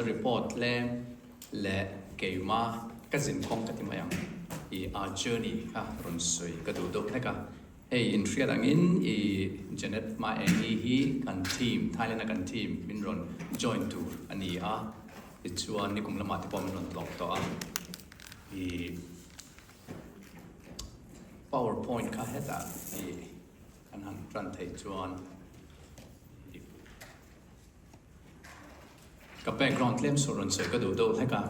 rawngbawlna report tlem leh keima ka zinkhawng ka ti mai ang i our journey kha rawn sawi ka duh deuh hlek a. Hei inhriat angin i Janet Maengi hi kan team, Thailand a kan team min rawn join tur a ni a, tichuan nikum lamah te pawh min rawn tlawk tawh a, i power point kha hetah i kan han tan theih chuan i Ka background tlem saw rawn sawi ka duh deuh hlek a.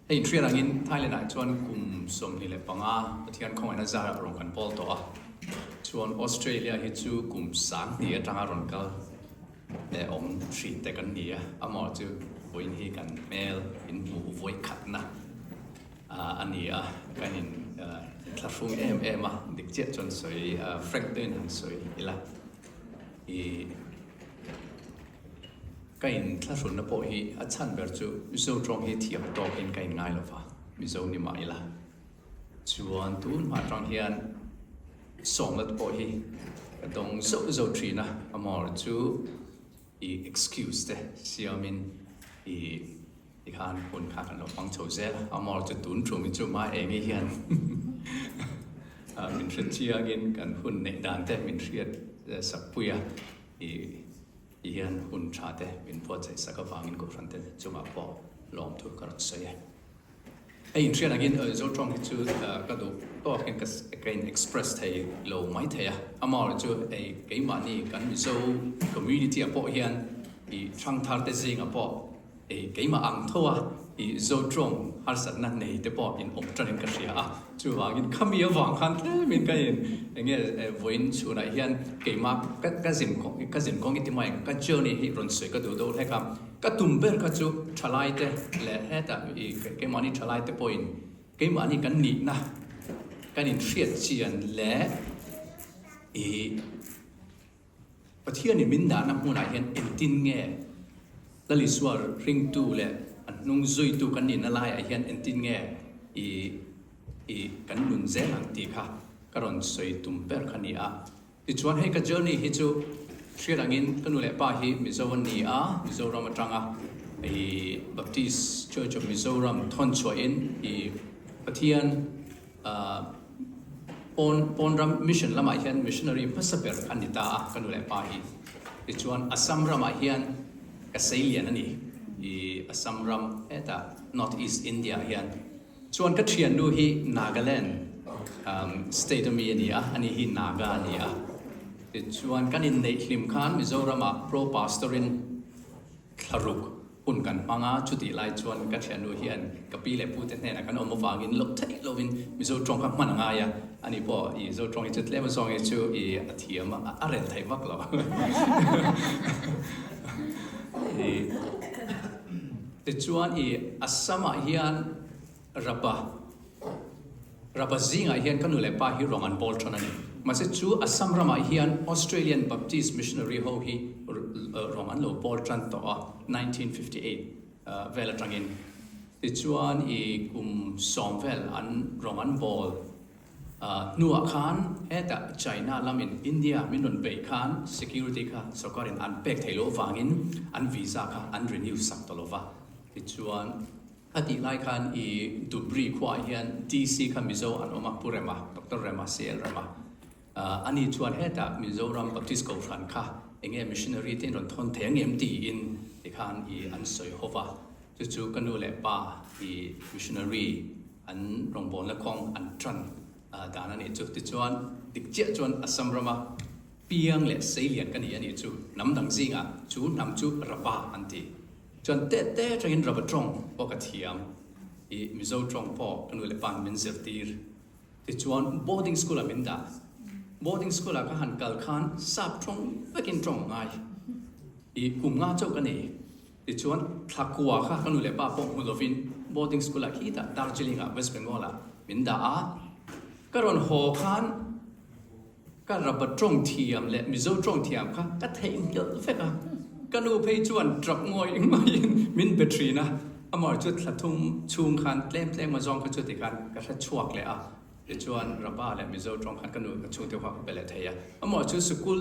Hei inhriat angin Thailand ah chuan kum 25 Pathian khawngaihna zarah rawn kan pawl tawh a. Chuan Australia hi chu kum 2000 atanga rawn kal leh awm thin te kan ni a. Amaw chu vawiin hi kan hmel in hmuh vawi khatna a ni a. Kan in inthlahrung em em a, dik chiah chuan sawi frank deuhin han sawi ila. I ka inthlahrunna pawh hi a chhan ber chu Mizo tawng hi thiam tawkin ka inngai lo va, Mizo ni mah ila. Chuan tun hma atang hian sawmna te pawh hi ka dawng zauh zauh thin a, amawr chu i excuse te siamin i Tikhan hun kha kan lo hmang chho zel a, amawr chu tun thu min chu hma eng i hian min hre chiangin kan hun neih dan te min hriat sak pui a, i ti hian hun tha te min buatsaih sak avangin Kohhran te chungah pawh lawmthu ka rawn sawi e. Hei inhriat angin Mizo tawng hi chu ka duh tawkin ka in express thei lo mai thei a, amawr chu hei keimahni kan Mizo community ah pawh hian i thangthar te zingah pawh Ei keimah ang tho a, i Zotrawng harsatna nei te pawh in awm tanin ka hria a, chuvangin khami avang khan tlemin ka in eng nge vawiin chhunah hian keimah ka ka zin kawng ka zin kawng i ti mai ang ka journey hi rawn sawi ka duh deuh hlek a, ka tum ber kha chu thalai te leh hetah i keimahni thalai te pawhin keimahni kan nihna kan inhriat chian leh i Pathianin min dahna hmunah hian engtin nge Lal Isua ringtu leh a hnung zuitu kan nihna laiah hian engtin nge i i kan nun zel ang tih kha ka rawn sawi tum ber kha ni a. Tichuan hei ka journey hi chu hriat angin ka nu leh pa hi Mizo an ni a, Mizoram atanga i Baptist Church of Mizoram thawn chhuahin i Pathian Pawn pawn ram mission lamah hian missionary hmasa ber a ni ta a ka nu leh pa hi. Tichuan Assam ramah hian ka seilian a ni i Assam ram hetah North East India ah hian. Chuan ka thiannu hi Nagaland state ami a ni a, ani hi Naga a ni a. Tichuan kan inneih hlim khan Mizoramah pro pastor in Thlaruk hun kan hmang a, chutih lai chuan ka thiannu hian ka pi leh pute hnenah kan awm avangin loh theih lovin Mizo tawng kha hman a ngai a, ani pawh i Zo tawng hi chu tlem azawng hi chu i a thiam a, a rel theih vak lo. I tichuan i Assam-ah hian Rapa Rapa zingah hian ka nu leh pa hi rawng an bawl thawn a ni. Mahse chu Assam ramah hian Australian Baptist Missionary ho hi rawng an lo bawl tan tawh a, 1958 vel atangin. Tichuan i kum sawm vel an rawng an bawl hnuah khan hetah China lamin India min rawn beih khan security kha sorkarin an pek theih loh avangin an visa kha an renew sak ta lova. Tichuan. A tih lai khan i Dhubri khuaah hian DC kha Mizo an awm a, Pu Rema, Doctor Rema, CL Rema. Ani chuan hetah Mizoram Baptist Kohhran kha enge missionary te in rawn thawn thei angem tiin tikhan i an sawi ho va. Chu chu ka nu leh pa i missionary an rawngbawlna kawng an tan dan a nih chu. Tichuan dik chiah chuan Assam rama piang leh seilian ka ni a nih chu. Hnam dang zingah chu hnam chu Rapa an ti. Chuan teh teh atangin Rava tawng pawh ka thiam i Mizo tawng pawh ka nu leh pa'n min zirtir. Tichuan boarding school ah min dah. Boarding school ah ka han kal khan sap tawng vekin tawng a ngai. I kum nga chauh ka nei. Tichuan thla kua kha ka nu leh pa pawh hmu lovin boarding school ah khitah Darjeeling ah West Bengal ah min dah a. Ka rawn haw khan Ka raba tawng thiam leh Mizo tawng thiam kha ka theihnghilh vek a, ka nu phei chuan tap ngawih ngawih in min be thin a, amah chu thla thum chhung khan tlem tlem a zawng kha chuti khan ka hre chhuak leh a, tichuan raba leh Mizo tawng khan ka nu ka chhungte kha ka be leh thei a, amah chu sikul.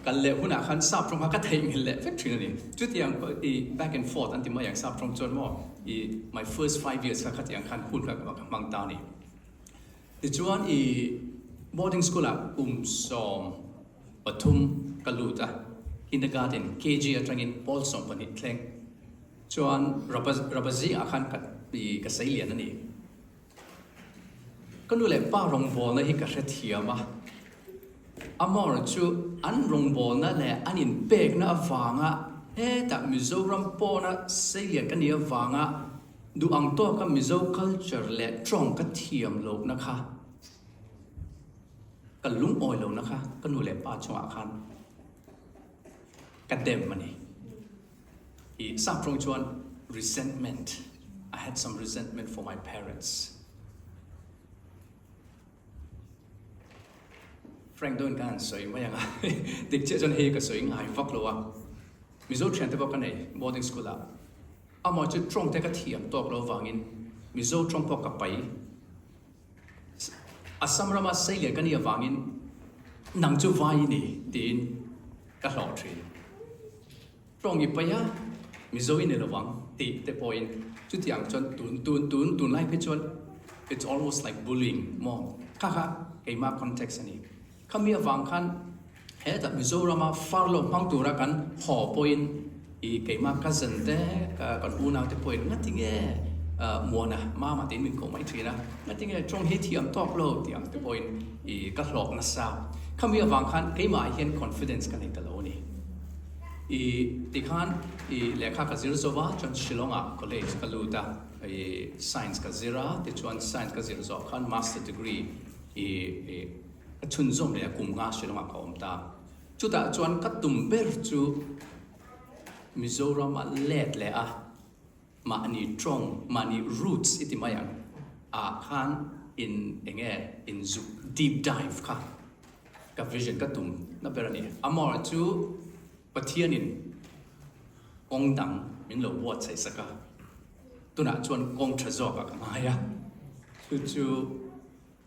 Kal leh hunah khan sap tawng kha ka theihnghilh leh vek thin a ni. Chutiang i back and forth an ti mai ang sap tawng chuan maw i my first 5 years kha khatiang khan hun kha ka hmang ta a ni. Tichuan i boarding school ah kum 13 ka lut a, kindergarten, KG atangin pawl 12 thleng chuan raba raba zingah khan ka i ka seilian a ni. Ka nu leh pa rawngbawlna hi ka hrethiam a, amaherawhchu chu an rawngbawlna leh an inpekna avanga hetah Mizoram pawna seilian ka nih avanga duh ang tawka Mizo culture leh tawng ka thiam lohna kha ka lungawi lohna kha ka nu leh pa chungah khan ka dem a ni. I sap tawng chuan resentment, I had some resentment for my parents. Frank deuhin ka han sawi mai ang a, dik chiah chuan hei ka sawi ngai vak lo a. Mizo thian te pawh ka nei boarding school ah. Amaw chu tawng te ka thiam tawk lo vangin Mizo tawng pawh ka pai. Assam rama seilian ka nih avangin nang chu vai i ni tiin ka hlawh thin. Tawng i paih a, Mizo i ni lo vang tih te pawhin chutiang chuan tun tun tun tunlai phei chuan it's almost like bullying maw kha kha keimah context a ni. Khami avang khan hetah Mizorama furlough hmang tura kan haw pawhin i keimah cousin te kan unau te pawhin ngatinge Muana mama tiin min koh mai thin a, ngatinge tawng hi thiam tawk lo tih ang te pawhin i ka hlawk nasa. Khami avang khan keimah hian confidence ka nei ta lo a ni. I tikhan i lehkha ka zir zo va chuan Shillong ah college ka lut a, i science ka zir a, tichuan science ka zir zawh khan master degree i ka chhunzawm leh a kum nga Shillong ah ka awm ta. Chutah chuan ka tum ber chu Mizoram ah let leh a mahni tawng, mahni roots i ti mai ang, ah khan in enge in zuk deep dive kha ka vision ka tum na ber a ni. Amaherawhchu chu Pathianin kawng dang min lo buatsaih sak a, tunah chuan kawng tha zawkah ka ngai a, chu chu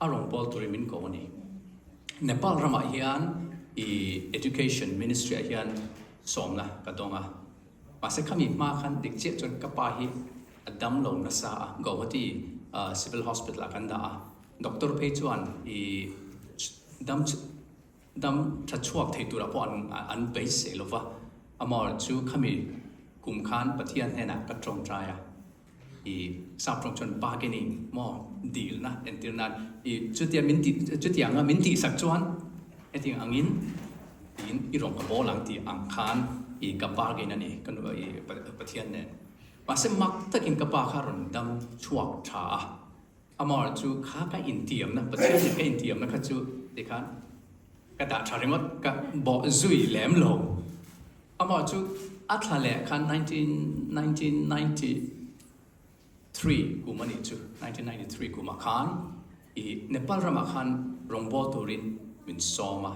a rawn pawl turin min ko a ni. Nepal ramah hian i Education Ministry ah hian sawmna ka dawng a, mahse khami hma khan dik chiah chuan ka pa hi a dam lo nasa a, Guwahati Civil Hospital ah kan dah a, doctor phei chuan i dam dam tha chhuak thei turah pawh an an beisei lo va, amaherawhchu khami kum khan Pathian hnenah ka tawngtai a. I sap tawng chuan bargaining maw dilna entir nan i chutia min tih chutianga min tihsak chuan hetiang angin tiin i rawn ka bawl ang tih ang khan i ka bargain a ni ka nu i Pathian nen. Mahse mak takin ka pa kha rawn dam chhuak tha a, amaherawh chu kha ka intiamna Pathian nen ka intiamna kha chu tikhan ka dah tha ringawt ka bawh zui lem lo. Amah chu a thla leh khan 1993 kum a nih chu, 1993 kumah khan i Nepal ramah khan rawngbâwl turin min sawm a.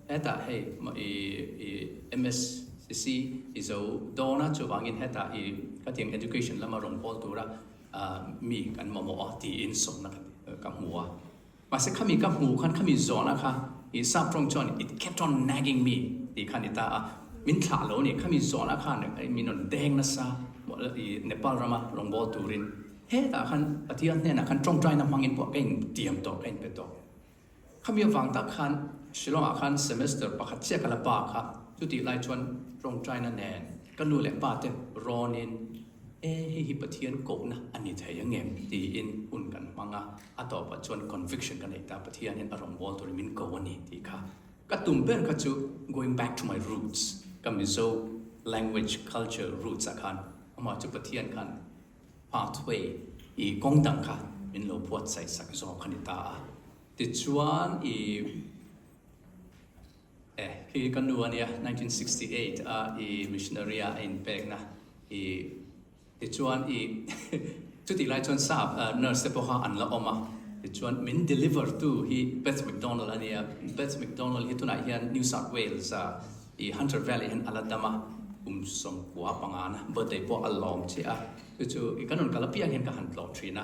Hetah hei i i MScc i zo dawn a, chuvangin hetah i khatiang education lama rawngbâwl tura mi kan mamawh a tiin sawmna ka hmu a. Mahse khami ka hmuh khan khami zawhna kha i sap tawng chuan it kept on nagging me tih kha a ni ta a, min thlah lo a ni. Khami zawhna khan min rawn deng nasa i Nepal rama rawngbâwl turin hetah khan Pathian hnenah khan tawngtaina hmangin pawh ka intiam tawh, ka inpe tawh. Khami avang tak khan Shillong ah khan semester pakhat chiah ka la bak a, chutih lai chuan tawngtaina nen ka nu leh pa te rawnin e hei hi Pathian kohna a ni thei angem tiin hun kan hmang a. A tawpah chuan conviction ka nei ta, Pathian hian a rawngbâwl turin min ko a ni tih kha. Ka tum ber kha chu going back to my roots, ka Mizo language, culture, roots ah khan amah chu Pathian khan pathway i kawng dang kha min lo buatsaih sak zawk a ni ta a. Tichuan i e khi ka nu a nia, 1968 a i missionary a a inpekna i Tichuan i chutih lai chuan sap nurse te pawh kha an la awm a, tichuan min deliver tu hi Beth McDonald a nia, Beth McDonald hi tunah hian New South Wales a i Hunter Valley hian a la dam a, kum 95 na birthday pawh a lawm chiah a, chu chu i kan rawn kal apiang hian ka han tlawh thin a,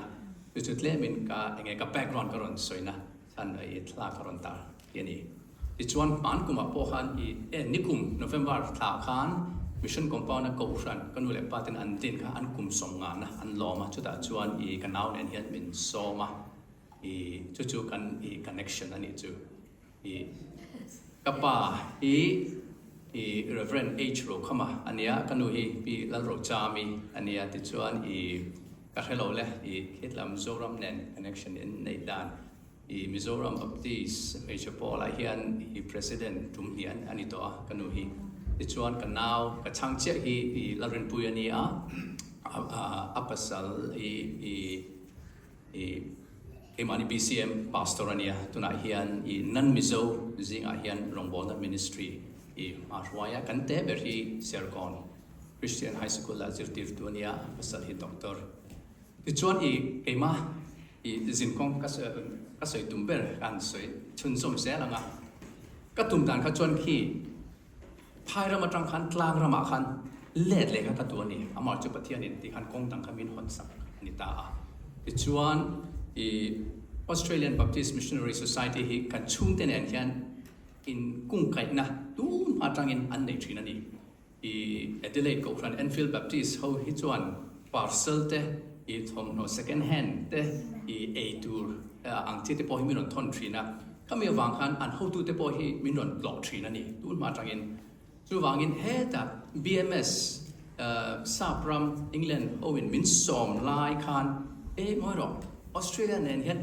chu chu tlemin ka enge ka background ka rawn sawina chhan i thla ka rawn tar hi a ni. Tichuan hman kumah pawh khan i e nikum November thla khan Mission Compound a Kohhran ka nu leh pa ten an din kha an kum sawm ngana an lawm a, chutah chuan i ka nau nen hian min sawm a, i chu chu kan i connection a nih chu. I ka pa hi i Reverend H Rokhama a nia, ka nu hi Pi Lalrochami a nia, tichuan i ka hre lo le i khitlam Zoram nen connection in neih dan. I Mizoram Baptist hmeichhe pawlah hian i President tum hnih a ni tawh a, ka nu hi. Tichuan ka nau, ka chhang chiah hi i Lalrinpui a ni a, a pasal i i i keimahni BCM Pastor a ni a, tunah hian i Nan Mizo zingah hian rawngbawlna ministry i hma hruai a, kan te ber hi Serkawn Christian High School-ah zirtirtu a ni a, a pasal hi Doctor. Tichuan i keimah i zinkawng ka ka sawi tum ber ka han sawi chhunzawm zel ang a, ka tum dan kha chuan khi phai ram atang khan tlang ramah khan let leh kha ka duh a ni, amah chu Pathianin tih khan kawng dang kha min hawn sak a ni ta a. Tichuan i Australian Baptist Missionary Society hi kan chhungte nen hian inkungkaihna tun hma atangin an nei thin a ni. I Adelaide Kohhran Enfield Baptist ho hi chuan parcel te, i thawmhnaw second hand te, i ei tur ang chi te pawh hi min rawn thawn thin a. Khami avang khan an hotu te pawh hi min rawn tlawh thin a ni tun hma atangin. Chuvangin hetah BMS Sap ram England hoin min sawm lai khan e ngawi rawh Australia nen hian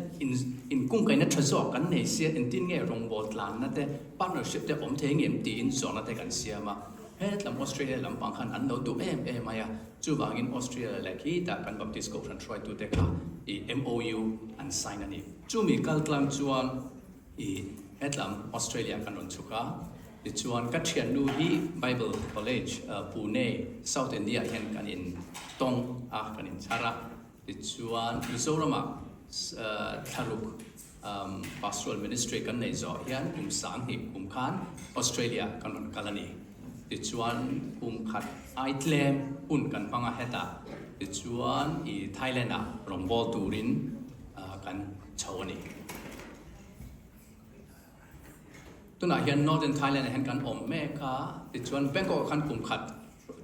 inkungkaihna tha zawk kan nei sia engtin nge rawngbâwl tlanna te partnership te awm thei ngem tiin zawhna te kan siam a, hetlam Australia lampang khan an lo duh em em mai a, chuvangin Australia leh khitah kan Baptist Kohhran hruaitute kha i MOU an sign a ni. Chumi kaltlang chuan i hetlam Australia kan rawn chhuk a, tichuan ka thiannu hi Bible College Pune South India ah hian kan in tawng a, kan in chhar a, tichuan Mizoramah thlaruk Pastoral Ministry kan neih zawh hian kum 2000 kum khan Australia kan rawn kal a ni. Tichuan kum khat ai tlem hun kan hmang a hetah tichuan i Thailand ah rawngbâwl turin kan chho a ni. Tunah hian Northern Thailand ah hian kan awm mek a, tichuan Bangkok ah khan kum khat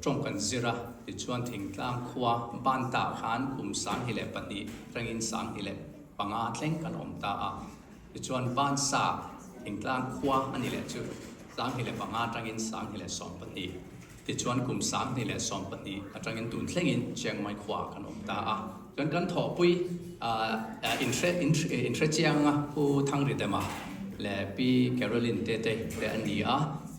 tawng kan zir a, tichuan thingtlang khua Banta ah khan kum 2002 atangin 2005 thleng kan awm ta a, tichuan Bansa thingtlang khua a ni leh chu 2005 atangin 2012. Tichuan kum 2012 atangin tun thlengin Chiang Mai khua ah kan awm ta a, chuan kan thawhpui inhre inhre chiang a Pu Thangridema leh Pi Caroline Tete te an ni a,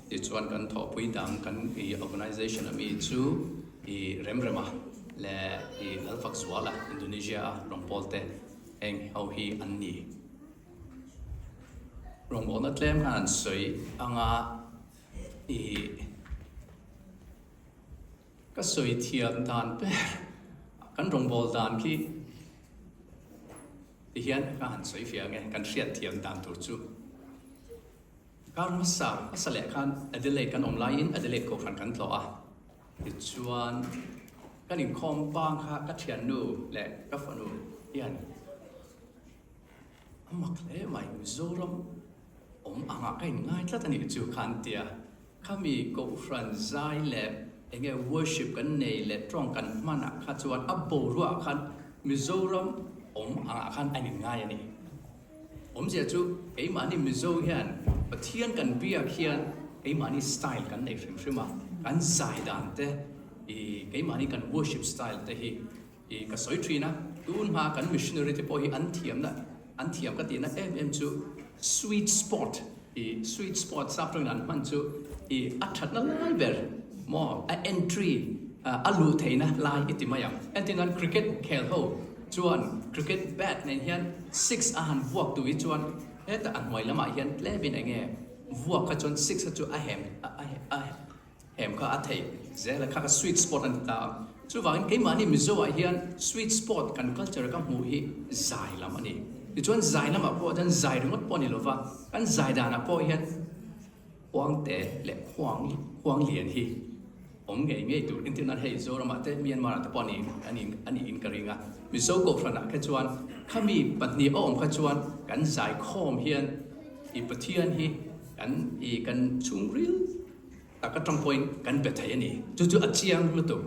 tichuan kan thawhpui dang kan i organisation ami chu i Remrema leh i Lalfakzuala Indonesia a rawngbâwl te heng ho hi an ni. Rawngbâwlna tlem khan an sawi anga. I ka sawi thiam dan ber kan rawngbâwl dan khi ti hian ka han sawi fiah ang e, kan hriat thiam dan tur chu. Kar hmasa hmasa leh khan Adelaide kan awm laiin Adelaide Kohhran kan tlawh a, tichuan kan inkhawm bang kha ka thiannu leh ka fanu hian A mak hle mai, Mizoram awm angah ka inngai tlat a nih chu khan tia. Khami Kohhran zai leh enge worship kan nei leh tawng kan hmanah kha chuan a boruakah khan Mizoram awm angah khan a inngai a ni. Awmzia chu keimahni Mizo hian Pathian kan biak hian keimahni style kan nei hrim hrim a, kan zai dan te, keimahni kan worship style te hi I ka sawi thin a, tun hma kan missionary te pawh hi an thiamna, an thiam ka tihna em em chu sweet spot, i sweet spot sap tawngin an hman chu i a thatna lai ber maw, a entry, a luh theihna lai i ti mai ang. Entir nan cricket khel ho chuan cricket bat nen hian six a han vuak duh hi chuan hetah a hnuai lamah hian tlemin eng nge vuak kha chuan six kha chu a hem a Hem kha a theih zel a, kha kha sweet spot a ni ta a. Chuvangin keimahni Mizo ah hian sweet spot kan culture ka hmuh hi zai lam a ni. Tichuan zai lamah pawh chuan zai ringawt pawh a ni lova, kan zai danah pawh hian khuangte leh khuang khuang lian hi awm ngei ngei tur. Entirnan hei Zoramah te Myanmar ah te pawh a ni a ni a niin ka ring a. Mizo Kohhranah kha chuan khami pahnih a awm kha chuan kan zai khawm hian i Pathian hi. kan i kan chhungril tak atang pawhin kan pe thei a ni. Chu chu a chiang lutuk.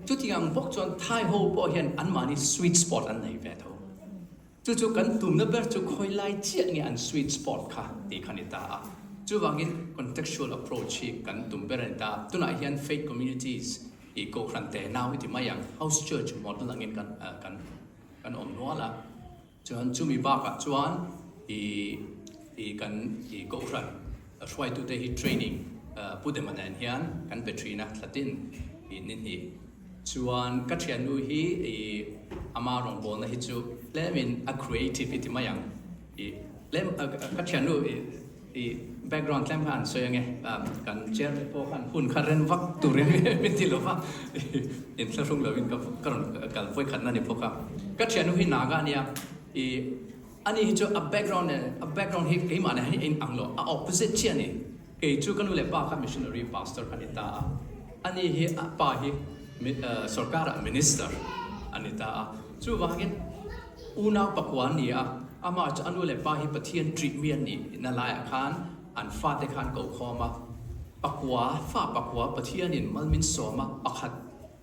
Chutiang bawk chuan Thai ho pawh hian anmahni sweet spot an nei ve tho. Chu chu kan tumna ber chu khawi lai chiah nge an sweet spot kha tih kha a ni ta a. Chuvangin contextual approach hi kan tum ber a ni ta a. Tunah hian faith communities i kohhran te nau i ti mai ang, house church model angin kan kan kan awm nual a. Chuan chumi bakah chuan i i kan i kohhran hruaitute hi training Pu Dema nen hian kan pe thin a thlatin i ni hnih. Chuan ka thiannu hi i ama rawngbawlna hi chu tlemin a creative i ti mai ang. I tlem ka thiannu i i background tlem kha an sawi ange. Kan chair te pawh khan hun kha ren vak turin min ti lo va, inthlahrung lovin ka ka rawn kal vawi khatna ni bawk a. Ka thiannu hi Naga a nia, i ani hi chu a background nen a background hi keimah nen hian a inang lo, a opposite chiah a ni. Kei chu ka nu leh pa kha missionary pastor ka ni ta a, ani hi a pa hi sorkarah minister a ni ta a, chuvangin unau pakua an ni a, amah chu a nu leh pa hi Pathian ṭih mi an nih na laiah khan an fate khan ko khawm a, pakua fa pakua Pathianin mal min sawm a, pakhat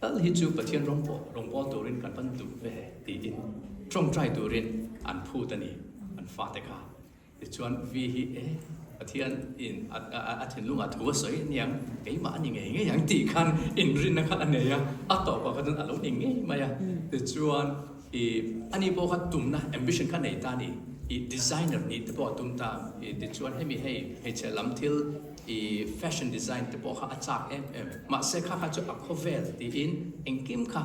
tal hi chu Pathian rawngbawl turin kan van duh ve tiin ṭawngṭai turin an phut a ni an fate kha. Tichuan Vi hi e, Pathian in a thinlungah thu a sawi aniang, keimah a ni ngei ngei ang tih khan inrinna kha a nei a, a tawpah kha chuan a lo ni ngei mai a. Tichuan i ani pawh kha tumna, ambition kha nei ta a ni, i designer nih te pawh a tum ta. I tichuan hemi hei hmeichhe lam thil i fashion design te pawh kha a chak em em. Mahse kha kha chu a khawvel tiin engkim kha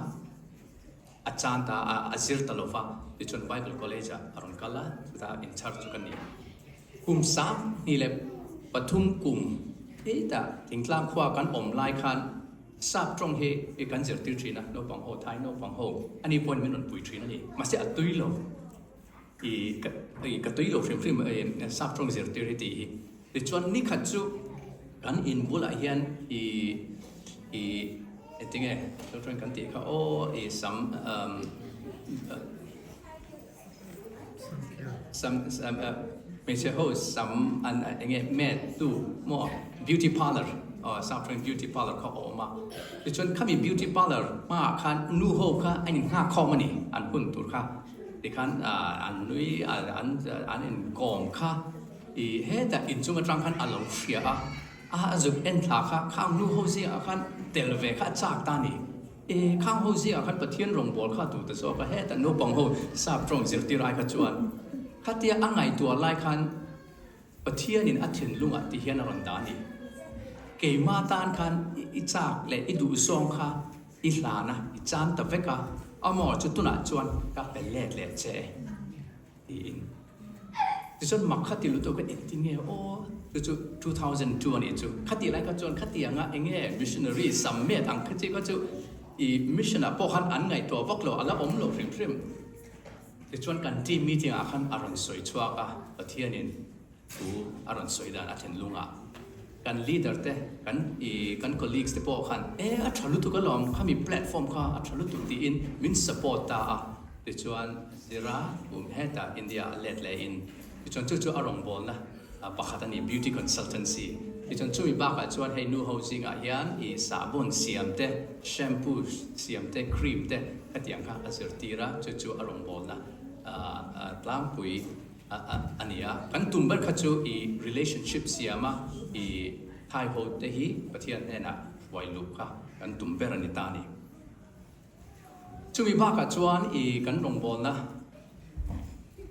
A chan ta a, a zir ta lo va, tichuan Bible College ah a rawn kal a, chutah in charge chu ka ni. Kum 2003 kum hetah thingtlang khua kan awm lai khan sap tawng hi kan zirtir thin a, naupang ho, Thai naupang ho, ani pawhin min rawn pui thin a ni. Mahse a tui lo, i ka tui lo hrim hrim sap tawng zirtir hi tih hi. Tichuan nikhat chu kan in bulah hian i i engtinge children kan tih kha aw i sam um sam sam hmeichhe ho sam an enge met tu maw beauty parlour aw sap chuan beauty parlour kha a awm a tichuan khami beauty parlour hmaah khan nu ho kha an inghak khawm a ni an hun tur kha tikhan an nui an an inkawm kha. I hetah inchung atang khan a lo hria a, a zuk en thla kha khang nu ho zingah khan tel ve kha a chak ta a ni. E, khang ho zingah khan Pathian rawngbâwl kha a duh ta zawk a, hetah naupang ho sap tawng zirtir ai kha chuan khatia a ngaihtuah lai khan Pathianin a thinlungah ti hian a rawn dah a ni. Keimah tan khan i chak leh i duhzawng kha i hlan a, i chan ta vek a, amaw chu tunah chuan ka pe let leh che e. Tiin. Tichuan mak kha ti lutuk a engtin nge aw chu chu 2002 a nih chu. Khatih lai kha chuan khatianga enge missionary sam met ang kha chi kha chu i mission ah pawh khan an ngaihtuah vak lo a la awm lo hrim hrim. Tichuan kan team meeting ah khan a rawn sawi chhuak a Pathianin Thu a rawn sawi dan a thinlungah kan leader te, kan i kan colleagues te pawh khan e a tha lutuk alawm, khami platform kha a tha lutuk tiin min support ta a. Tichuan Zira kum hetah India a let leh in tichuan chu chu a rawngbawlna pakhat a ni, beauty consultancy. Tichuan chumi bakah chuan hei nu ho zingah hian i sahbawn siam te, shampoo siam te, cream te khatiang kha a zirtir a, chu chu a rawngbawlna tlangpui a ni a, kan tum ber kha chu i relationship siam a, i thai ho te hi Pathian hnenah hruai luh kha kan tum ber a ni ta a ni. Chumi bakah chuan i kan rawngbawlna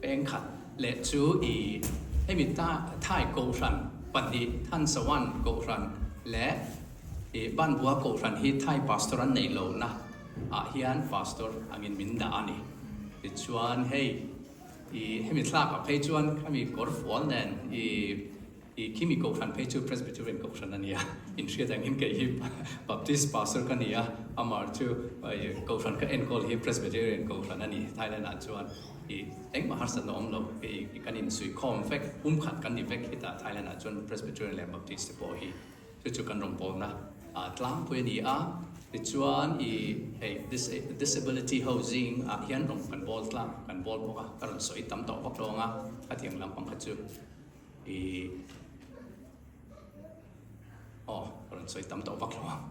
peng khat leh chu i hemi Thai Kohhran pahnih Thansawan Kohhran leh i Banbua Kohhran hi Thai Pastor an neih lohna ah hian Pastor angin min dah a ni. Tichuan hei I hemi thlak ah phei chuan khami kawr fual nen i i khimi kohhran phei chu Presbyterian kohhran a nia, inhriat angin kei hi Baptist pastor ka ni a, amah chu i kohhran ka enkawl hi Presbyterian kohhran a ni Thailand ah chuan i engmah harsatna awm lo i kan insuihkhawm vek, pumkhat kan ni vek hitah Thailand ah chuan Presbyterian leh Baptist te pawh hi. Chu chu kan rawngbawlna tlangpui a ni a, tichuan i hei disability ho zing ah hian rawng kan bawl tlang kan bawl bawk a, ka rawn sawi tam tawh vak lo ang a, khatiang lampang kha chu i. Aw, ka rawn sawi tam tawh vak lo ang.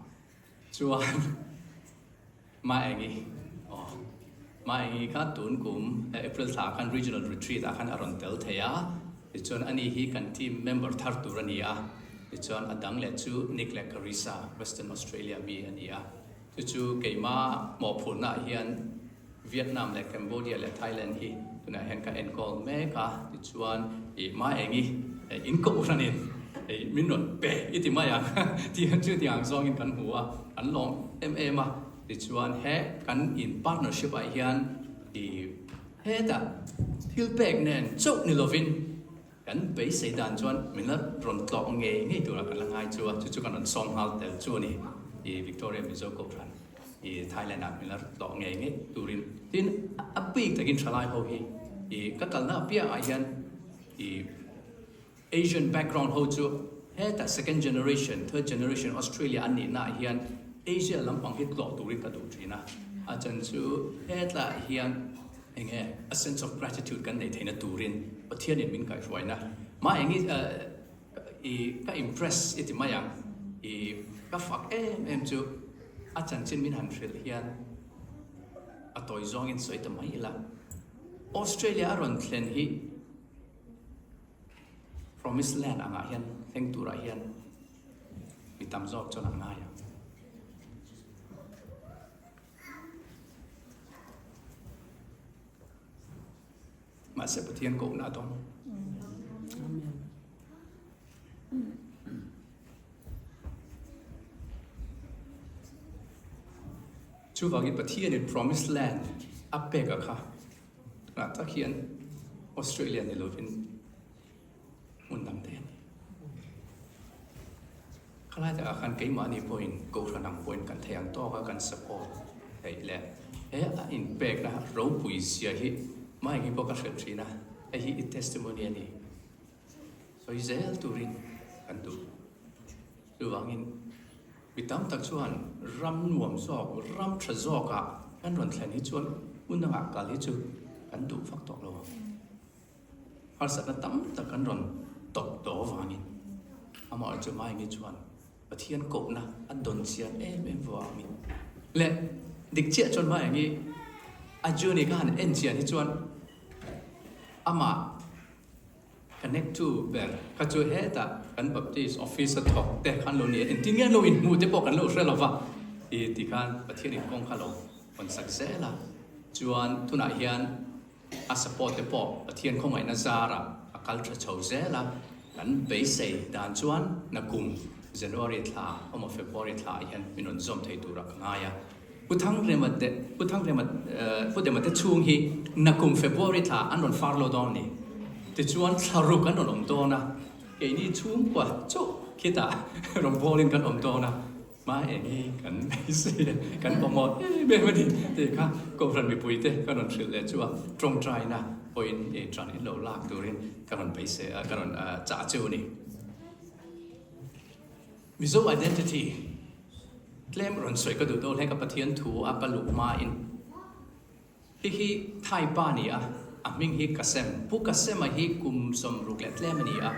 Chuan Maengi, aw, Maengi kha tun kum April thla ah khan Regional Retreat ah khan a rawn tel thei a, tichuan ani hi kan team member thar tur a ni a, tichuan a dang leh chu Nick leh Carissa, Western Australia mi a ni a. Chu chu keimah mawhphurhna ah hian Vietnam leh Cambodia leh Thailand hi tunah hian ka enkawl mek a, tichuan ih Maengi in kohhranin ih min rawn pe i ti mai ang tih chu tiang zawngin kan hmu a, kan lawm em em a, tichuan he kan in partnership ah hian ih hetah thil pek nen chauh ni lovin Kan beisei dan chuan min la rawn tlawk ngei ngei tura kan la ngai chu a, chu chu kan rawn sawm nghal tel chu a ni. I Victoria Mizo Kohhran i Thailand ah min la tlawk ngei ngei turin tin a bik takin thalai ho hi i ka kalna apiang ah hian i Asian background ho chu hetah second generation, third generation Australia an nihna ah hian Asia lampang hi tlawh turin ka duh thin a, a chan chu hetah hian Eng nge a sense of gratitude kan neih theihna turin Pathianin min kaihhruaina mah eng i ka impress i ti mai ang i ka fak em em chu a chanchin min han hrilh hian a tawi zawngin sawi ta mai ila Australia a rawn thlen hi Promised Land angah hian thleng turah hian mi tam zawk chuan an ngai ang. Mahse Pathian kohna a dawng. Chuvangin Pathianin Promised Land a pek a kha tunah tak hian Australia ni lovin hmun dang daih a ni. Khalai takah khan keimahni pawhin Kohhran ang pawhin kan thei ang tawk a kan support theih leh he a inpekna ropui zia hi Maengi pawh ka hrilh thin a, hei hi i testimony a ni. Sawi zel turin kan duh. Chuvangin mi tam tak chuan ram nuam zawk, ram tha zawkah kan rawn thlen hi chuan hmun dangah kal hi chu kan duh vak tawh lo ang. Harsatna tam tak kan rawn tawp tawh avangin amah chu Maimi chuan Pathian kohna a dawn chian em em vangin leh dik chiah chuan Maengi a journey kha han en chian hi chuan amah connect tu ber kha chu hetah kan Baptist office a thawk te khan lo ni a, engtin nge an lo inhmuh te pawh kan lo hre lo va i ti khan Pathian inkawng kha lo hawn sak zel a, chuan tunah hian A support te pawh Pathian khawngaihna zarah a kal tha chho zel a, kan beisei dan chuan nakum January thla emaw February thla ah hian min rawn zawm thei turah ka ngai a. Pu Thangrema te Pu Thangrema Pu Dema te chhung hi nakum February thla an rawn far lo dawn ni. Tichuan thla ruk an rawn awm dawn a, keini chhungkua chauh khitah rawn bawlin kan awm dawn a. Hma eng hi kan beisei a, kan pawhmawh em em a ni tih kha Kohhran mipuite ka rawn hrilh leh chu a, tawngtaina pawhin ei tan in lo lak turin ka rawn beisei a, ka rawn chah cheu a ni. Mizo identity tlem rawn sawi ka duh dawn hle ka Pathian thu a ka luh hmain. Hi hi Thai pa a ni a, a hming hi Kasem. Pu Kasema hi kum 60 leh tlem a ni a.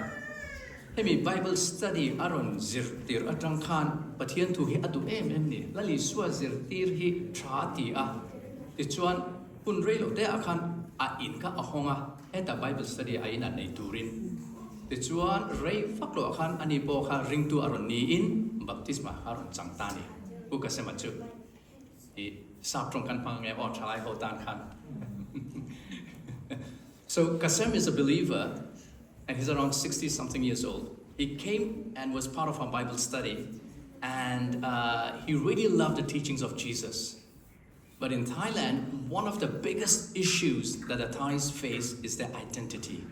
Hemi Bible study a rawn zirtir atang khan Pathian thu hi a duh em em ni. Lal Isua zirtir hi tha a ti a, tichuan hun rei loh te ah khan a in kha a hawng a, heta Bible study a in ah nei turin. Tichuan rei vak loh ah khan ani pawh kha ringtu a rawn niin baptisma kha a rawn chang ta a ni, Pu Kasema chu. I sap tawng kan hmang nge aw thalai ho tan khan. So Kasem is a believer and he's around 60 something years old. He came and was part of our Bible study and uh, he really loved the teachings of Jesus. But in Thailand, one of the biggest issues that the Thais face is their identity.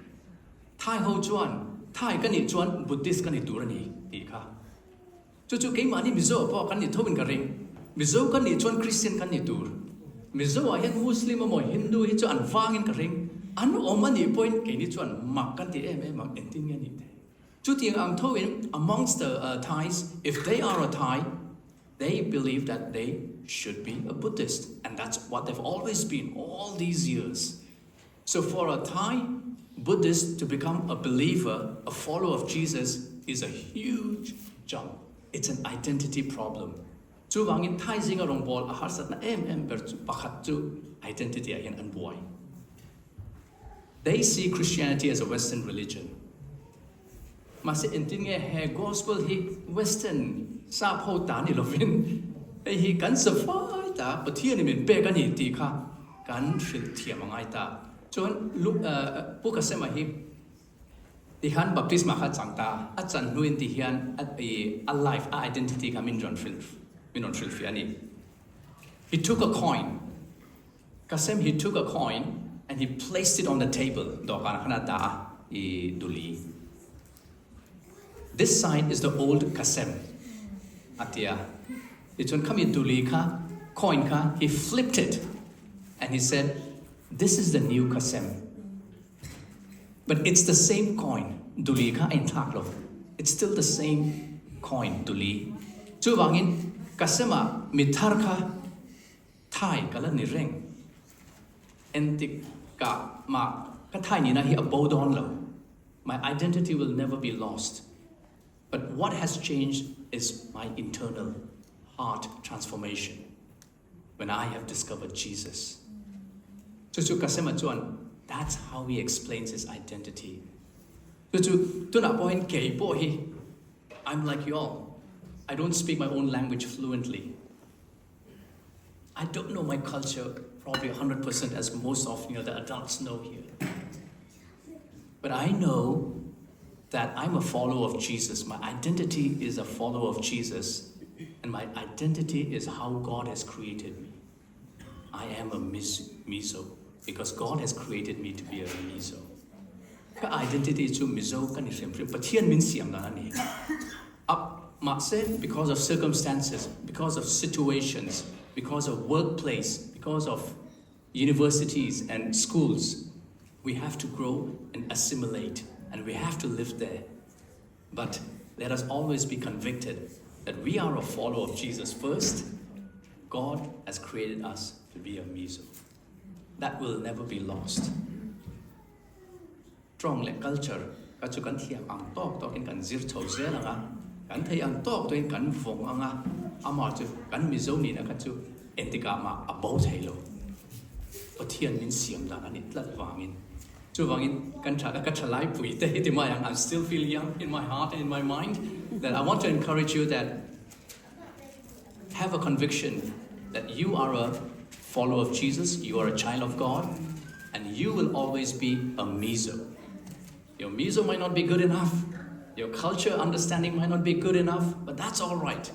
Thai ho chuan, Thai ka nih chuan Buddhist ka ni tur a ni tih kha. Chu chu keimahni Mizo pawh kan ni tho in ka ring. Mizo kan nih chuan Christian kan ni tur. Mizo ah hian Muslim emaw Hindu hi chu an vang in ka ring. An awm a nih pawhin keini chuan mak kan ti em em ang engtin nge nih theih. Chutiang ang tho in amongst the Thais if they are a Thai they believe that they should be a Buddhist and that's what they've always been all these years. So for a Thai Buddhist to become a believer, a follower of Jesus is a huge jump. It's an identity problem. Chuvangin Thai zinga rawngbawl a harsatna em em ber chu pakhat chu identity ah hian an buai. They see Christianity as a western religion. Mahse engtin nge he gospel hi western sap ho ta ni lovin hei hi kan safai ta Pathian in min pek a ni tih kha kan hrilh thiam a ngai ta. Chuan Pu Kasema hi Tihian baptisma kha chang ta, a chan hnuin tihian a i a life, a identity kha min rawn hrilh, min rawn hrilhfiah a ni. He took a coin, Kasem he took a coin and he placed it on the table, dawhkanah khan a dah a, i duli. This side is the old Kasem, a ti a. Tichuan khami duli kha, coin kha, he flipped it and he said, this is the new Kasem. But it's the same coin, duli kha a inthlak lo. It's still the same coin, duli. Chuvangin ka sema mi thar kha thai ka la ni reng. Entik ka mah ka thai nihna hi a bo dawn lo. My identity will never be lost. But what has changed is my internal heart transformation. When I have discovered Jesus. Chu chu Kasema chuan that's how he explains his identity. Chu chu tunah pawh hian kei pawh hi I'm like you all. I don't speak my own language fluently. I don't know my culture probably 100% as most of you know, the adults know here. But I know that I'm a follower of Jesus. My identity is a follower of Jesus. And my identity is how God has created me. I am a Mizo because God has created me to be a Mizo. Ka identity chu Mizo ka ni hrim hrim. Pathian min siam dan a ni. Up mahse because of circumstances, because of situations, because of workplace, because of universities and schools, we have to grow and assimilate and we have to live there. But let us always be convicted that we are a follower of Jesus first. God has created us to be a Mizo. That will never be lost. Tawng leh culture kha chu kan thiam ang tawk tawkin kan zir chho zel ang a, kan thei ang tawk tawkin kan vawng ang a, amah chu kan Mizo nihna kha chu engtikah mah a bo thei lo. Pathian min siam dan a ni tlat vangin. Chuvangin kan tha ka thalai pui te hi ti mai ang, I'm still feel young in my heart and in my mind that I want to encourage you that have a conviction that you are a follower of Jesus, you are a child of God, and you will always be a Mizo. Your Mizo might not be good enough, your culture understanding might not be good enough, but that's all right.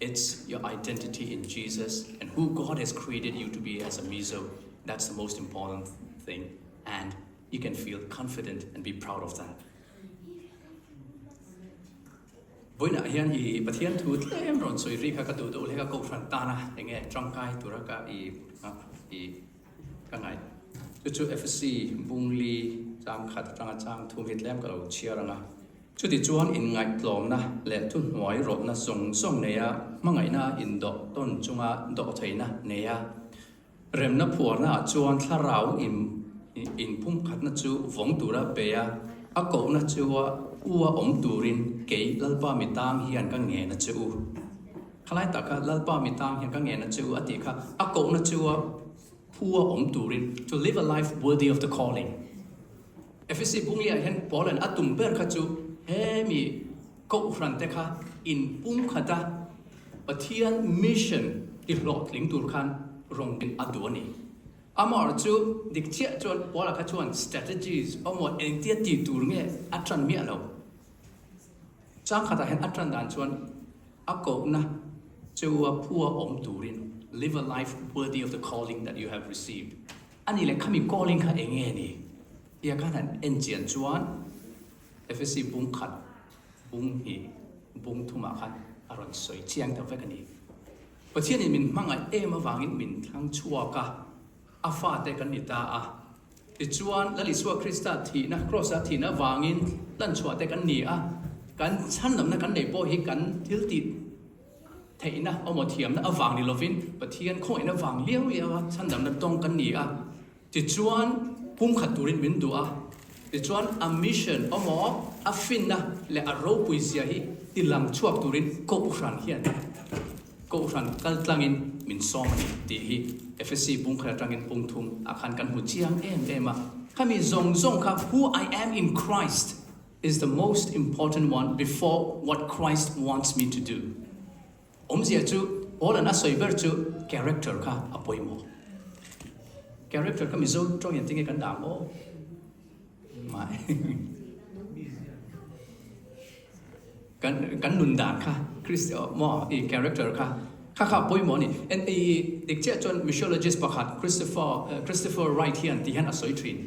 It's your identity in Jesus and who God has created you to be as a Mizo. That's the most important thing. And you can feel confident and be proud of that. Vawiinah hian i Pathian thu tlem rawn sawi ri kha ka duh duh hle ka kohhran tan a, enge tangkai tura ka i i ka ngaih. Chu chu Efesi bungli chang khat atanga chang thum hi tlem ka lo chhiar ang a. Chuti chuan inngaihtlawmna leh thuhnuai rawtna zawng zawng neia hmangaihna indawh tawn chunga dawh theihna neia Remna phuarnaah chuan thlarau inpumkhatna chu vawng tura pe a, a kohna chu a u a awm turin kei Lalpa mi tang hian ka ngen a che u. Khalai tak kha Lalpa mi tang hian ka ngen a che u a tih kha a kohna chu a phu a awm turin, to live a life worthy of the calling. Efesi Bungliah hian Paula'n a tum ber kha chu he mi kohhran te kha inpumkhat a, Pathian mission ti hlawhtling tur khan rawn din a duh a ni. Amaherawh chu dik chiah chuan Paula kha chuan strategies awmaw engtia tih tur nge a tan miah lo. Chang khatah hian a tan dan chuan a kohna chu a phua awm turin live a life worthy of the calling that you have received a ni leh khami calling kha eng nge ni tia khan han en chian chuan Efesi bung khat Bung hnih, bung thumah khan a rawn sawi chiang ta vek a ni. Pathianin min hmangaih em avangin min thlang chhuak a, a fate kan ni ta a. Tichuan, Lal Isua Krista thihna, Kraws-a thihna avangin hlanchhuah te kan ni a, kan chhanlamna kan neih pawh hi kan thil tih theihna awmaw thiamna avang ni lovin Pathian khawngaihna vang liau liau a chhandamna tawng kan ni a. Tichuan, pumkhat turin min duh a. Tichuan a mission emaw a finna leh a ropui zia hi tilang chhuak turin Kohhran hian Kohhran kal tlangin min sawm a ni tih hi Efesi bungkhat atangin pung thum ah khan kan hmu chiang em em a. Khami zawng zawng kha who I am in Christ is the most important one before what Christ wants me to do. Awmzia chu Paul-a'n a sawi ber chu character kha a pawimawh. Character kha Mizo tawng hian tinge kan dah ang aw? Mai. Kan kan nun dan kha Christ maw i character kha kha kha pawimawh a ni. En i dik chiah chuan missiologist pakhat Christopher Christopher Wright hian ti hian a sawi thin.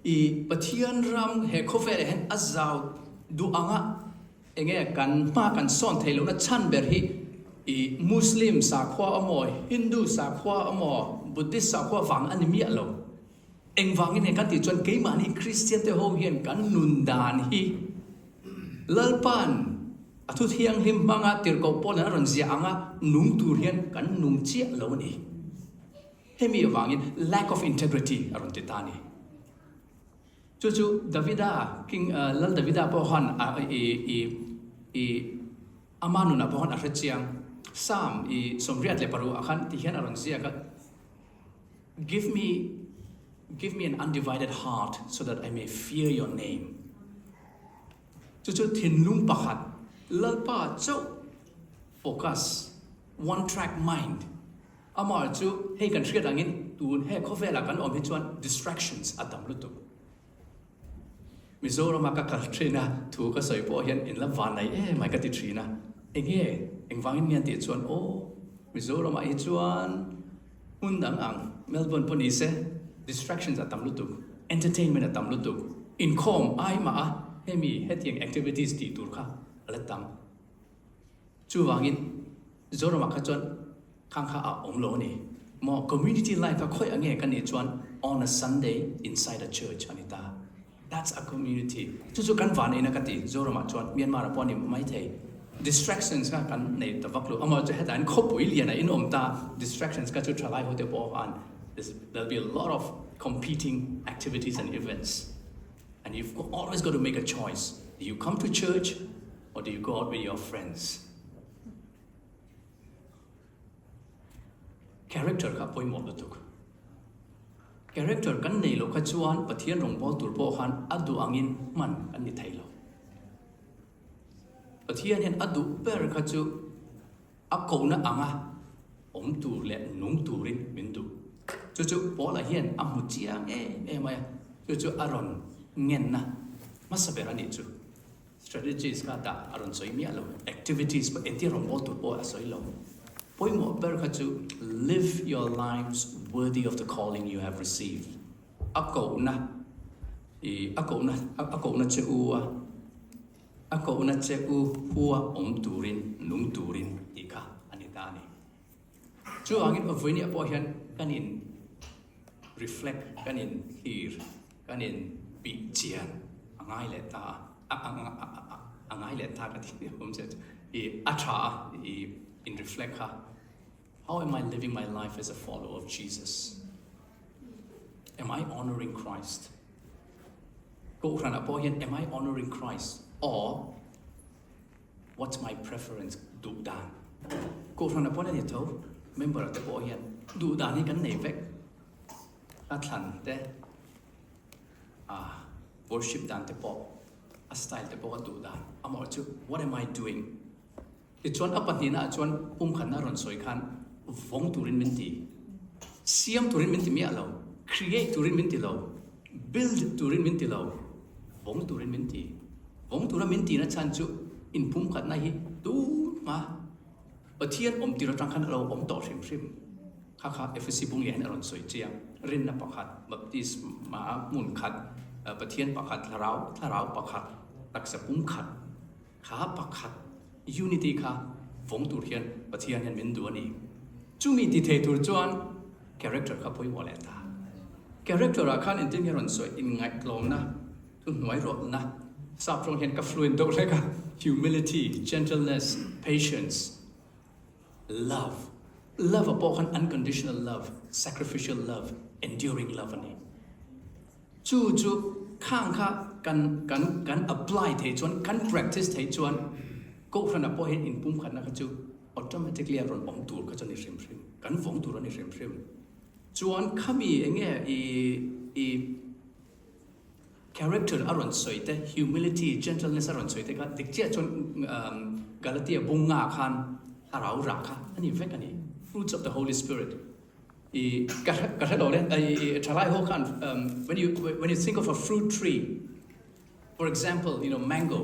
I Pathian ram he khawvelah hian a zau duh anga Enge kan hma kan sawn theih lohna chhan ber hi i Muslim sakhua amaw, Hindu sakhua amaw, Buddhist sakhua vang a ni miah lo. Engvangin nge kan tih chuan keimahni Kristian te ho hian kan nun dan hi Lalpa'n a thu thianghlim hmanga tirhkoh pawlin a rawn ziah anga nung tur hian kan nung chiah lo a ni. Hemi avangin lack of integrity a rawn ti ta a ni. Chu chu Davida, King, Lal Davida pawh khan a i i i ama nunah pawh khan a hre chiang. Psalm i 86 ah khan ti hian a rawn ziak a, Give me, give me an undivided heart so that I may fear your name. Chu chu thinlung pakhat, Lalpa chauh focus, one track mind. Amah chu hei kan hriat angin tun he khawvelah kan awm hi chuan distractions a tam lutuk. Mizorama ka kal thin a, thu ka sawi pawh hian in la van nei em mai ka ti thin a. Enge engvangin nge an tih chuan aw Mizoramah hi chuan hmun dang ang Melbourne pawh ni se distractions a tam lutuk, entertainment a tam lutuk, inkhawm ai mah a hemi hetiang activities tih tur kha a la tam. Chuvangin Zoramah kha chuan khang kha a awm lo a ni maw? Community life kha khawi ange ka nih chuan on a Sunday inside a church a ni ta. That's a community. Chu chu kan van eina ka ti Zoramah chuan Myanmar ah pawh a ni maithei. Distractions kha kan nei ta vak lo. Amaw chu hetah hian khawpui lian a inawm ta distractions kha chu thalai ho te pawh khan there'll be a lot of competing activities and events and you've always got to make a choice. Do you come to church Or do you go out with your friends? Character kha pawimawh lutuk. Character kan nei loh kha chuan Pathian rawngbâwl tur pawh khan a duh angin hman kan ni thei lo. Pathian hian a duh ber kha chu a kohna anga awm tur leh nung turin min duh. Chu chu Paula hian a hmu chiang em em mai a, chu chu a rawn ngenna hmasa ber a nih chu. Strategies kha dah a rawn sawi miah lo, activities pawh engtin rawn bawl tur pawh a sawi lo. Pawimawh ber kha chu live your lives worthy of the calling you have received. A kohna i a kohna a kohna che u a a kohna che u hua awm turin nung turin tih kha a ni ta a ni. Chuvangin vawinia pawh hian kan in reflect, kan in thlir, kan in bih chian a ngai leh ta a, a ngai leh ta ka ti awm che chu i a tha a i in reflect kha How am I living my life as a follower of Jesus? Am I honoring Christ? Kohhranah pawh hian am I honoring Christ or What's my preference? Duh dan. Kohhran a pawn a ni tho, member te pawh hian duh dan hi kan nei vek. A thlan te, a worship dan te pawh, a style te pawh a duh dan. Amaherawhchu chu what am I doing? Tichuan a pahnihna ah chuan pumkhatna rawn sawi khan vawng turin min ti. Siam turin min ti miah lo, create turin min ti lo, build turin min ti lo, vawng turin min ti. Vawng tura min tihna chhan chu inpumkhatna hi tun hma Pathian awm tir atang khan a lo awm tawh hrim hrim. Kha kha Efesi bung lian a rawn sawi chiang. Rinna pakhat, baptisma hmun khat, Pathian pakhat, thlarau thlarau pakhat, taksa pumkhat kha pakhat, unity kha vawng tur hian Pathian hian min duh a ni. Chumi ti thei tur chuan character kha pawimawh leh ta. Character ah khan engtin nge rawn sawi inngaihtlawmna Thu hnuai rawlhna sap rawng hian ka fluent deuh hlek a, humility, gentleness, patience, love, love ah pawh khan unconditional love, sacrificial love, enduring love a ni. Chu chu khang kha kan kan kan apply theih chuan, kan practice theih chuan Kohhranah pawh hian inpumkhatna kha chu automatically a rawn awm tur kha chu a ni hrim hrim, kan vawng tur a ni hrim hrim. Chuan khami enge i i character a rawn sawi te, humility, gentleness a rawn sawi te kha dik chiah chuan Galatia bunga khan thlarau rah kha a ni vek a ni, fruits of the Holy Spirit. I ka ka hre lo le, i thalai ho khan when you when you think of a fruit tree, for example, you know mango,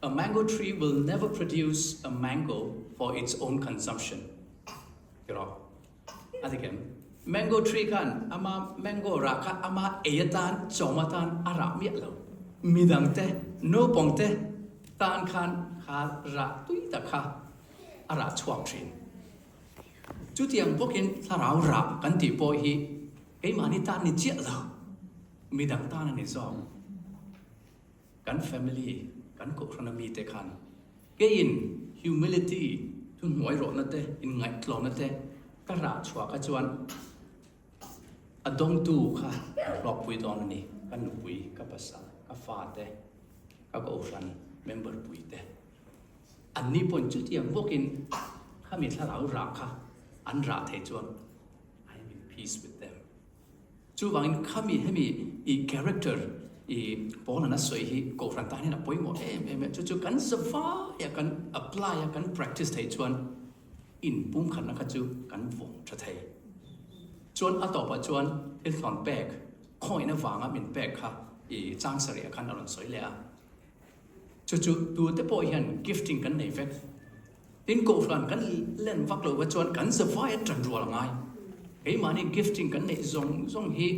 a mango tree will never produce a mango for its own consumption. Tiraw? A ti kem. Mango tree khan ama mango rah kha ama ei atan chawm atan a rah miah lo. Midang te, naupang te tan khan kha rah tui tak kha a rah chhuak thin. Chutiang bawkin thlarau rah kan tih pawh hi keimahni tan ni chiah lo, midang tan a ni zawk. Kan family, kan kohhrana mite khan keiin humility, thuhnuai rawhna te, inngaihtlawmna te ka rah chhuah kha chuan a dawngtu kha an hlawkpui dawn a ni, ka nupui, ka pasal, ka fate, ka kohhran member puite. Anni pawhin chutiang bawkin khami thlarau rah kha an rah thei chuan I am in peace with them. Chuvangin khami hemi i character i Paul-a'n a sawi hi Kohhran tan hian a pawimawh em em a, chu chu kan zavaia kan apply a kan practice theih chuan inpumkhatna kha chu kan vawng tha thei. Chuan a tawpah chuan thil thlawn pek, khawngihna vanga min pek kha i chang sarih ah khan a rawn sawi leh a. Chu chu tute pawh hian gifting kan nei vek. Tin Kohhran kan len vak loh va chuan kan zavai a tan rual a ngai. Keimahni gifting kan neih zawng zawng hi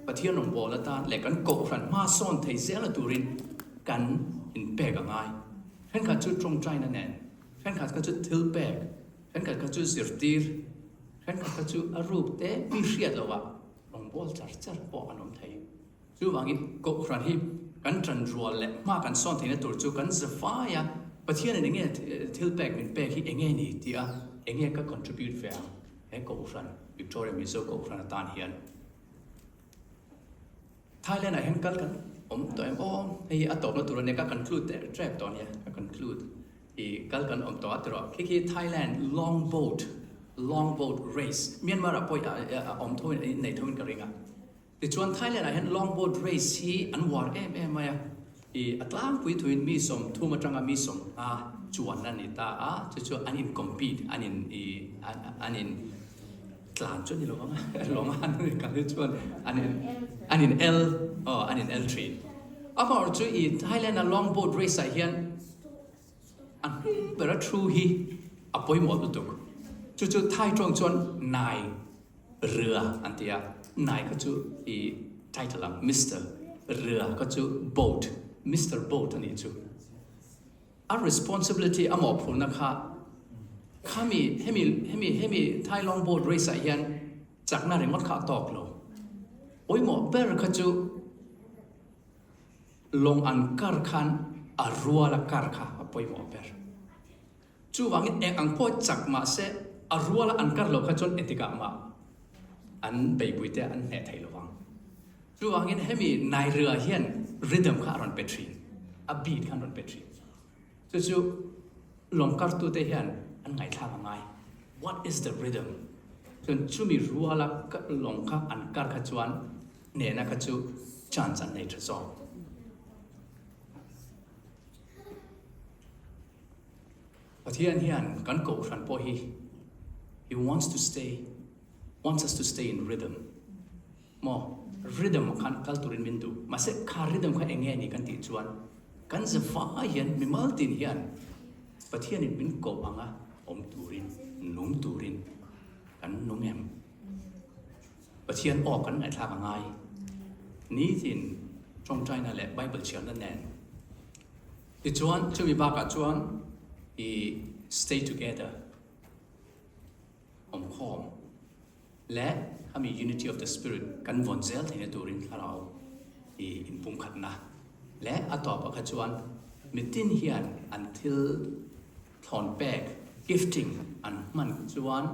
Pathian rawngbâwl atan leh kan Kohhran hma sawn thei zela turin kan inpek a ngai. Thenkhat chu tawngtaina nen, thenkhat kha chu thil pek, thenkhat kha chu zirtir, thenkhat kha chu a ruk te mi hriat lohah rawngbâwl char char pawh an awm thei. Chuvangin Kohhran hi kan ṭan rual leh hma kan sawn theihna tur chu kan zavai a, Pathianin enge thil pek min pek hi enge ni tih a, enge ka contribute ve ang he Kohhran, Victoria Mizo Kohhran atan hian. Thailand ah hian kal kan awm tawh em aw, hei hi a tawpna tur a nia, ka conclude teh ṭep tawh a nia, ka conclude i kal kan awm tawh a tiraw, khi khi Thailand long boat, long boat race, Myanmar ah pawh a awm tho in nei tho in ka ring a. Tichuan Thailand ah hian long boat race hi an uar em em mai a, i a tlangpui thuin mi 30 atanga mi 50 chuan a ni ta a, chu chu an in compete, an in i an in tlan chu a ni lo ang a, lawng a an in kal hi chuan an in an in el aw an in el thin. Amaherawhchu chu i Thailand a long boat race ah hian a hnung bera thu hi a pawimawh lutuk, chu chu Thai tawng chuan nai Rua an ti a, nai kha chu i title ang, Mister Rua kha chu boat, Mister Boat a nih chu. A responsibility, a mawhphurhna kha khami hemi hemi hemi Thai long boat race ah hian chakna ringawt kha a tawk lo. Pawimawh ber kha chu lawng an kar khan a ruala kar kha a pawimawh ber. Chuvangin eng ang pawh chak mah se a ruala an kar lo kha chuan engtikah mah an beihpuite an hneh thei lo vang. Chuvangin hemi Nairua hian rhythm kha a rawn pe thin, a beat kha an rawn pe thin. Chu chu lawngkartute hian an ngaihthlak a ngai, what is the rhythm? Chuan chumi ruala lawng kha an kar kha chuan hnehna kha chu chance an nei tha zawk. Pathian hian kan Kohhran pawh hi He wants to stay, wants us to stay in rhythm. Maw? Rhythm ah khan kal turin min duh. Mahse kha rhythm kha eng nge ni kan tih chuan kan zavai hian mimal tin hian Pathianin min koh anga awm turin, nung turin kan nung em? Pathian aw kan ngaihthlak a ngai. Nitin tawngtaina leh Bible chhiarna nen. Tichuan, chumi bakah chuan i stay together, awmkhawm, leh khami unity of the spirit kan vawn zel theihna turin thlarau i inpumkhatna leh a tawpah kha chuan mitin hian an thil thlawn pek, gifting, an hman chuan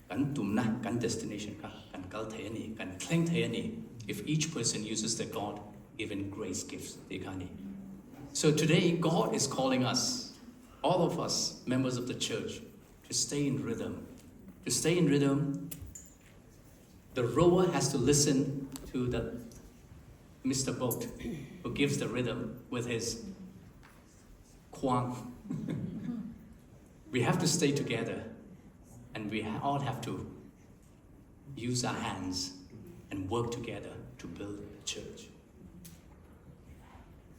kan tumna, kan destination kha kan kal thei a ni, kan thleng thei a ni. If each person uses the God given grace gifts tih kha a ni. So today God is calling us, all of us members of the church to stay in rhythm. To stay in rhythm, the rower has to listen to the Mister Boat who gives the rhythm with his khuang. We have to stay together and we all have to use our hands and work together to build the church.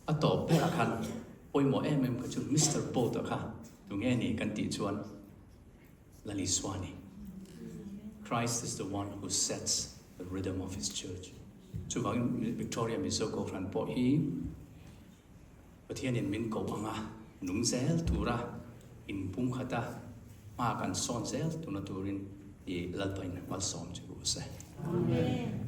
A tawp berah khan pawimawh em em kha chu Mister Boat-a kha tunge ni kan tih chuan Lal Isua a ni. Christ is the one who sets the rhythm of his church. Chuvangin Victoria Mizo Kohhran pawh hi Pathianin min koh anga nung zel tura inpumkhata hma kan sawn zel tuna turin i Lalpain malsawm che u se. Amen.